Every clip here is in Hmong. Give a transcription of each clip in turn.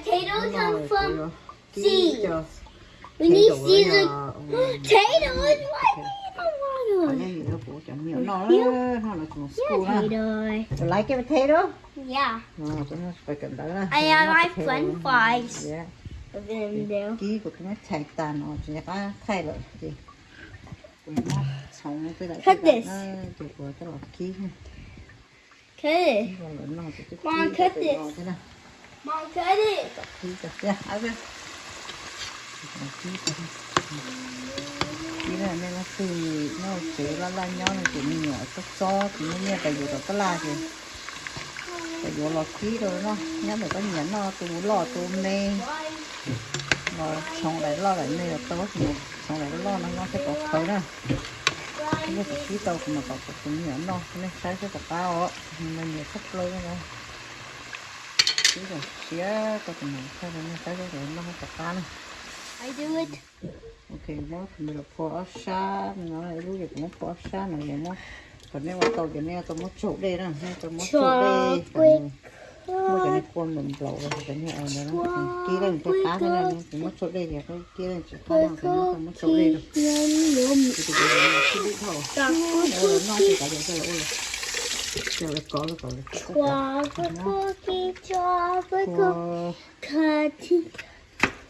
Potato come from seed. We need seeds. Potato is right there. Qhov no yog kuv cov me nyuam noj na, no lawv tsis mus school na. You like it, potato? Yeah. Kib kuv tus muab chais tas no tsis nco qab thaij lawm ces kuv muab txhoov tej daim na ces kuv coj los kib. Kib los noj ces twb kib tau pem no thiab na. Kib tau thiab. Kib nej leej twg nyob tsev laj laj nyob no ces me nyuam txob txob tsis muaj nyiaj tas yuav rau tab laj ces tas yuav los kib rau noj. Nyob ntawm koj nyiam noj tus loj tus me los txhoov daim loj daim me los tau, txhoov daim loj no noj thiab pov khawv na. Yog kuv kib tau kuv mam kom kuv tus me nyuam noj, nej saib seb puas qab os. Me nyuam tshaj plaws no. Kib zoo siab rau tus mam thaij rau nej saib seb puas noj thiab puas qab na. Ok, muab phua ob sab no, ib lub ces kuv muab phua ob sab no, yog muab, kom nej ua tau ces nej tau muab tsaus dej na, nej tau muab tsaus dej, muab cov niag kua nplaum nplaum los cov niag ntawd kib leej thiaj qab thiab na, kuv muab tsaus dej ces kib leej tsis qab no, kuv muab tsaus dej rau. Kuv tus kib lub dhau, ua los noj ces kav liam coj los ua los, coj los kov los kom lawv kub kub kov.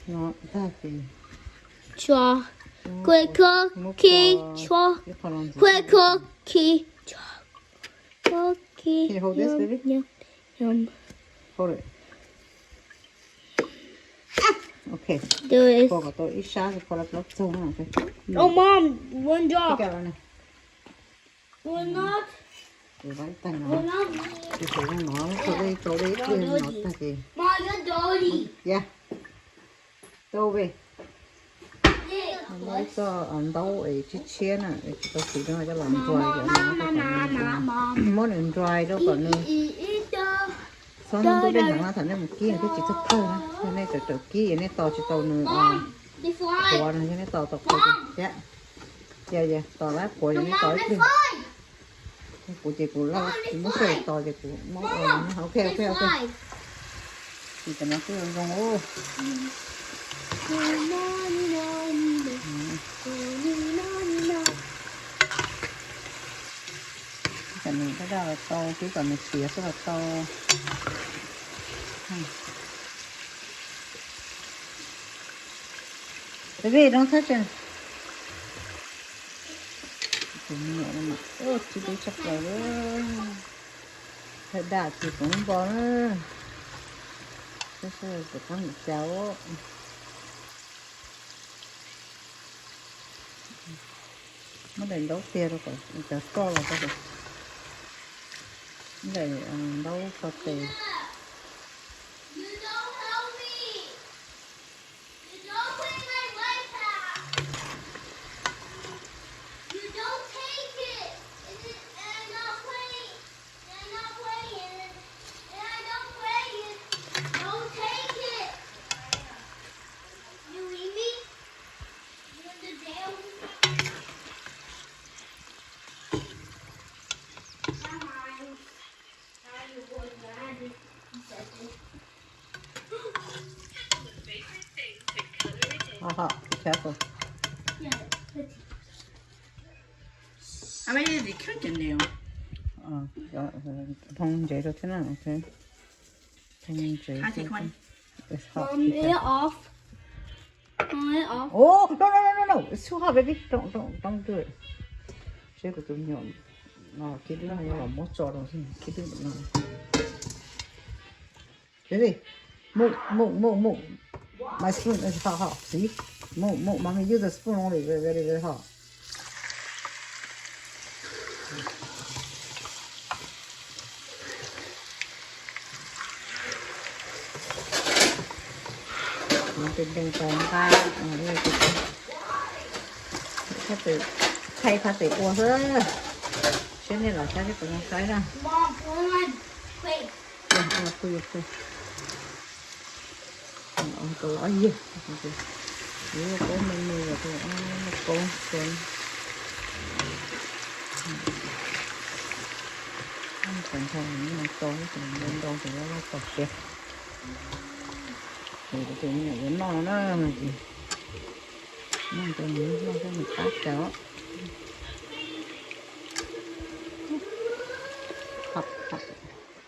No tag ces Chua. Quick cookie. Chua. Quick cookie. Chua. Cookie. Can you hold this, baby? Yum, yum. Hold it. Ok. Do it. Phua kom tau ib sab, phua lawv plaub txog na. Oh, Mom, one drop. We're not. Tus tag no, tus tseem no, tau dej, tau dej ib pliag no tag ces, ya, tau ve. Muab ib txoj ntaub es tshiab tshiab na, tsis tau siv no coj los dry, muab nws dry rau kom nws txhob ntub dej heev na, thaum nej mus kib nws thiaj tsis txhob thawj na. Yog nej tseem raws kib es nej tos tsis tau nws qhuav no, yog nej tos tau qhuav ces thiab. Ces tos lawm qhuav ces nej tos ib pliag. Kuv ces kuv laj tsis muab sij hawm tos ces kuv muab, ok ok ok. Ces cov no twb zoo zoo. Cov nws daj daj los tau, twb kom nws tiav xwb los tau. Baby, don't touch it. Tus me nyuam no mas tib teb tshaj plaws li. Thaij daj ces kuv npo na. Saib saib puas qab mus cas. Muab daim ntaub tiag rau kom cov soj los tau. Daim ntaub tso tes. Aha, be careful. Thoo ntsev rau thiab na, ok. Thoo ntsev. It's hot. Oh, no, no, no, no, no. It's too hot, baby. Don't, don't, don't do it. Seb kuv tus me nyuam no kib lub no los muab tso rau, kib lub no. Baby, move, move, move, move. My spoon is hot, hot. See? Move, move. Mommy, use the spoon only. Very, very, very hot. Tus dees tau nqa, thaij phab pem ua xwb. Seb nej los saib seb puas zoo saib na. Tau ob yig, kuv paub me me los tau, tau ntau ntau ntau ntau ntau. Tus me nyuam yuav noj no na, noj rau nws noj xwb nws qab tau.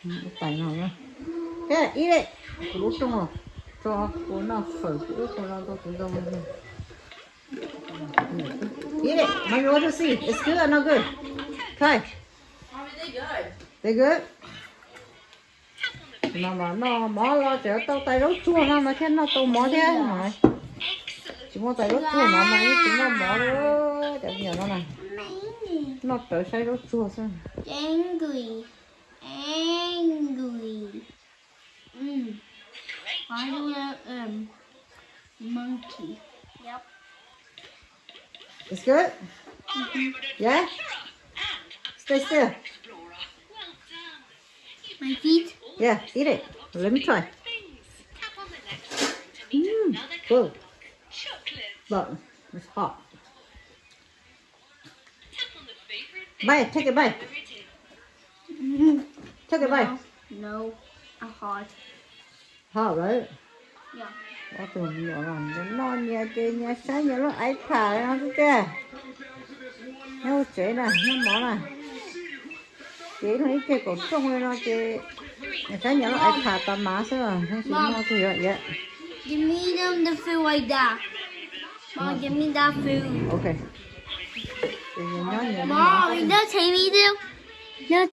Lub tais no na. Thiab ib lem, kuv lub rooj los tso, kuv noj fawm kuv ub kuv no rau kuv zoo. Ib lem, no yuav rau xij, it's good or not good? Try. They good? No mas noj mov los tseem tau tais zaub tsuag no mas thiaj noj tau mov thiab no. Tsis muaj tais zaub tsuag no mas yeej tsis noj mov li. Cov me nyuam no na, noj rawv saib zaub tsuag xwb. Angry, angry. Mm. I do a, um, monkey. Yep. It's good? Yeah? Stay still. My feet? Yeah, eat it. Let me try. Mm, good. But it's hot. Bite, take a bite. Take a bite. No, no, a hot. Hot, right? Yeah. Ob tug me nyuam no nyias ces nyias saib nyias lub iPad no xwb tiag. Nyob hauv tsev na, noj mov na. Ces ib leeg ib ceg kaum rooj li no ces nyias saib nyias lub iPad tas mas xwb, tsis muaj tus yuav iav. Give me them the food like that. Mom, give me that food. Ok. Ces nyias nyob nyias. Mom, you don't take me there. You don't